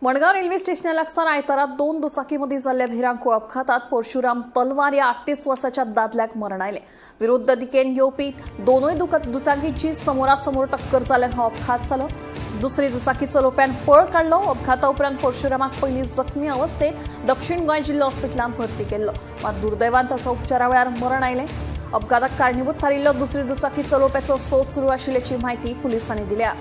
Madgaon railway स्टेशना लागसार आयतारा 2 दुचाकी मदीं जाल्ल्या भिरांकूळ अपघातात परशुराम तलवार ह्या 38 वर्साच्या दादल्याक मरण आयलें. विरुद्ध दिकेन येवपी दोनूय दुचाकींची समोरासमोर टक्कर जाल्ल्यान हो अपघात जालो. दुसरी दुचाकी चलोवप्यान पळ काडलो. अपघाता उपरांत परशुरामाक पयलीं जखमी अवस्थेत दक्षिण गोंय जिल्लो हॉस्पिटलांत भरती केल्लो, मात दुर्दैवान ताचो उपचारा वेळार मरण आयलें. अपघाताक कारणीभूत थारिल्लो दुसरी दुचाकी चलोवप्याचो सोद सुरू आशिल्ल्याची म्हायती पुलिसांनी दिल्या.